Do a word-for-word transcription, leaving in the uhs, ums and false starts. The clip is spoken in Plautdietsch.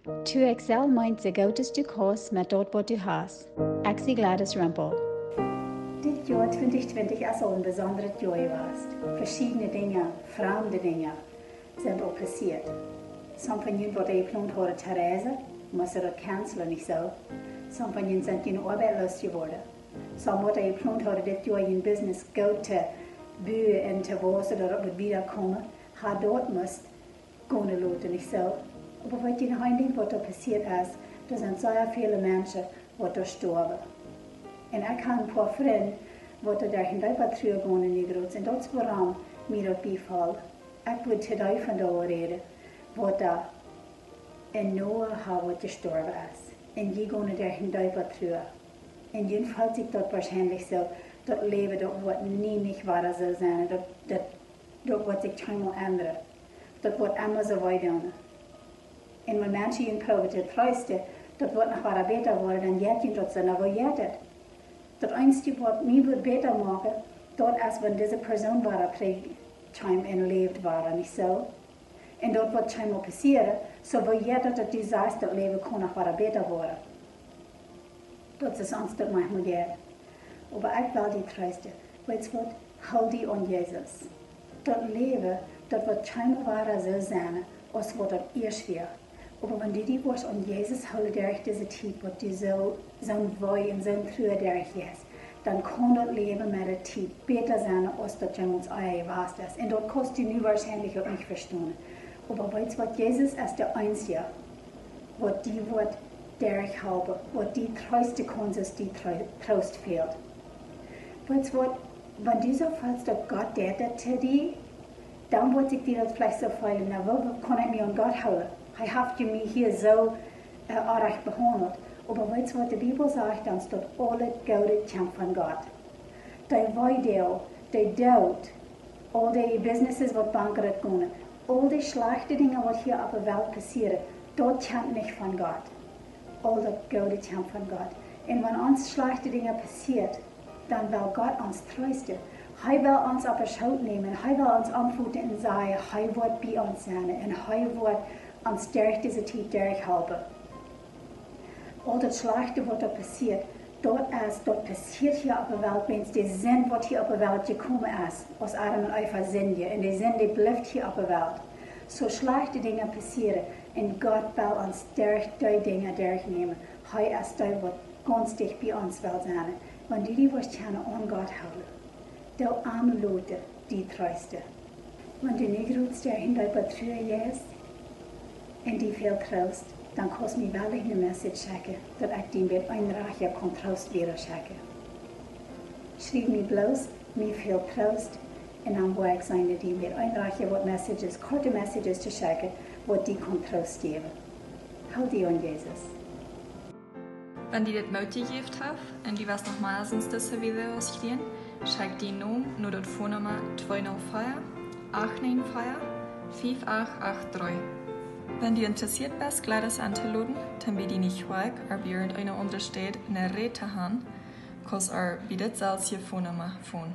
To excel meent soo goot aus du kaust met daut waut du hast. Ekj sie Gladys Rempel. Dit Joa twintich twintich es aul een besondret Joa jewast. Veschiedne Dinja, framde Dinja, sent aul passieet. Some von junt waut jeplant hauden to reisen, musten daut cancelen, nich soo? Some von junt sent äare Oabeit loos jeworden. Some waut jeplant hauden dit Joa äa Business goot to buen un to wausen, daut et wudd wieda komen, haben daut must gonen loten, nich soo? Oba weet jie noch een Dinkj waut doa passieet es? Doa sent sea väle Menschen waut doa stoawen. Un ekj hab een poa Frind waut doa derch een deepa Trua gonen nu groots. Un daut es wuarom mie daut biefoll. Ekj wudd to dee von doa räden, waut doa een Noah haben waut jestorwen es. Un jie gonen derch een deepa Trua. Un jie feelt sikj daut woarschienlich soo, daut Läwen daut woat nie nich wada soo sennen. Daut, daut, daut woat sikj kjeenmol endren. Daut woat emma soo wieda gonen. Un wan Menschen junt proowen to treesten, daut woat noch wada bäta woaren, dan jeit junt daut soo, na, woo jeit et? Daut eensje waut mie wudd bäta moaken, daut es wan dise Persoon wada trigj kjeem un läwd wada, nich soo? Un daut woat kjeenmol passieren, soo woo jeit daut, daut du sajchst, daut Läwen kaun noch wada bäta woaren. Daut es ons daut manchmol jeit. Oba ekj well die treesten. Weetst waut? Hool die aun Jesus. Daut Läwen, daut woat kjeenmol wada soo sennen aus waut daut ieescht wia. Oba wan du die woascht aun Jesus hoolen derch dise Tiet, waut du soo, soon Wee un soon Trua derchjeist, dan kaun daut Läwen met de Tiet bäta sennen aus daut jemols ea jewast es. Un daut kaust du nu woarschienlich uk nich vestonen. Oba weetst waut? Jesus es de eensje, waut die woat derchhalpen, waut die treesten kaun, soo aus die Troo-, Troost fält. Weetst waut? Wan du soo feelst daut Gott deit daut to die, dan woat sikj die daut veleicht soo feelen, na, woo, woo kaun ekj mie aun Gott hoolen? Hee haft je mie hia soo, äh, oajch behaundelt. Oba weetst waut de Bibel sajcht? Dan es daut aule Goode kjemt von Gott. Dee Weedoag, dee Doot, aul dee businesses waut bankrott gonen, aul dee schlajchte Dinja waut hia opp de Welt passieren, daut kjemt nich von Gott. Aul daut Goode kjemt von Gott. Un wan ons schlajchte Dinja passieet, dan well Gott ons treesten. Hee well ons opp de Schoot nämen. Hee well ons omfoten un sajen, hee woat bie ons sennen. Un hee woat ons derch dise Tiet derchhalpen. Aul daut schlajchte waut doa passieet, daut es, daut passieet hia opp de Welt, wäajens de Sind waut hia opp de Welt jekomen es, aus Adam un Eva sindjen. Un de Sind, dee blift hia opp de Welt. Soo schlajchte Dinja passieren. Un Gott well ons derch dee Dinja derchnämen. Hee es dee waut gaunz dicht bie ons well sennen. Wan du die woascht kjennen aun Gott hoolen, doo am loten die treesten. Wan du nu groots derch een deepa Trua jeist un die fält Troost, dan kaust mie wellich ne Message schekjen, daut ekj die met een Rajcht kaun Troost wieda schekjen. Schriew mie bloos, mie fält Troost, un dan woa ekj seenen, die met een Rajcht waut Messages, korte Messages to schekjen, waut die kaun Troost jäwen. Hool die aun Jesus. Wan die dit Moot jejäft haft un du west noch mea von dise Videos kjrieen, schekj die Nomen no daut Phonenumma twee null vea, acht näajen vea, fiew acht acht dree. Wan du interessieet best, Gladys entoloden, dan bie die nich woak, oba irjent eene aundre Städ ne Räd to han, kaust ar bie dit selwje Phonenumma fonen.